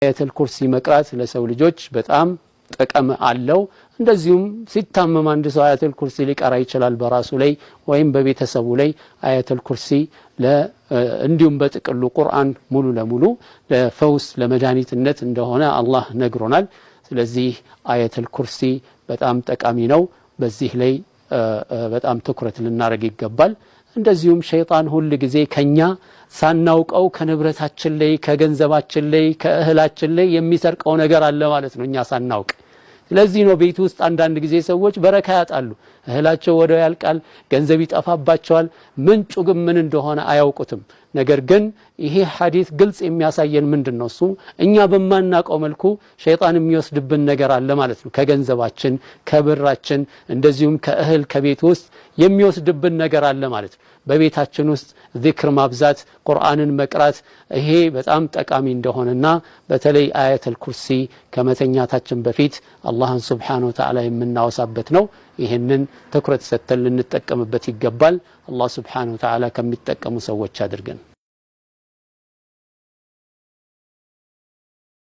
አያተል ኩርሲ መቅራት ለሰው ልጆች በጣም ጥቅም አለው። እንደዚሁም ሲታመም አንድ ሰው አያተል ኩርሲ ሊቀራ ይችላል፣ በራሱ ላይ ወይም በቤተሰቡ ላይ አያተል ኩርሲ፣ እንዲሁም በጥቅሉ ቁርአን ሙሉ ለሙሉ ለፈውስ ለመድኃኒትነት እንደሆነ አላህ ነግሮናል። ስለዚህ አያተል ኩርሲ በጣም ጠቃሚ ነው። በዚህ ላይ በጣም ትኩረት ልናደርግ ይገባል። እንደዚሁም ሸይጣን ሁል ጊዜ ከኛ ሳናውቀው ከንብረታችን ላይ፣ ከገንዘባችን ላይ፣ ከእህላችን ላይ የሚሰርቀው ነገር አለ ማለት ነው እኛ ሳናውቅ። ስለዚህ ነው ቤት ውስጥ አንዳንድ ጊዜ ሰዎች በረካ ያጣሉ። እህላቸው ወደው ያልቃል፣ ገንዘብ ይጠፋባቸዋል። ምንጩ ግን ምን እንደሆነ አያውቁትም። ነገር ግን ይሄ ሐዲስ ግልጽ የሚያሳየን ምንድን ነው? እሱ እኛ በማናውቀው መልኩ ሸይጣን የሚወስድብን ነገር አለ ማለት ነው። ከገንዘባችን፣ ከብራችን፣ እንደዚሁም ከእህል ከቤት ውስጥ የሚወስድብን ነገር አለ ማለት ነው። በቤታችን ውስጥ ዚክር ማብዛት፣ ቁርአንን መቅራት ይሄ በጣም ጠቃሚ እንደሆነና በተለይ አያተል ኩርሲ ከመተኛታችን በፊት አላህን ሱብሓነሁ ወተዓላ የምናወሳበት ነው። ይህንን ትኩረት ሰጥተን ልንጠቀምበት ይገባል። አላህ ሱብሓነሁ ወተዓላ ከሚጠቀሙ ሰዎች አድርገን።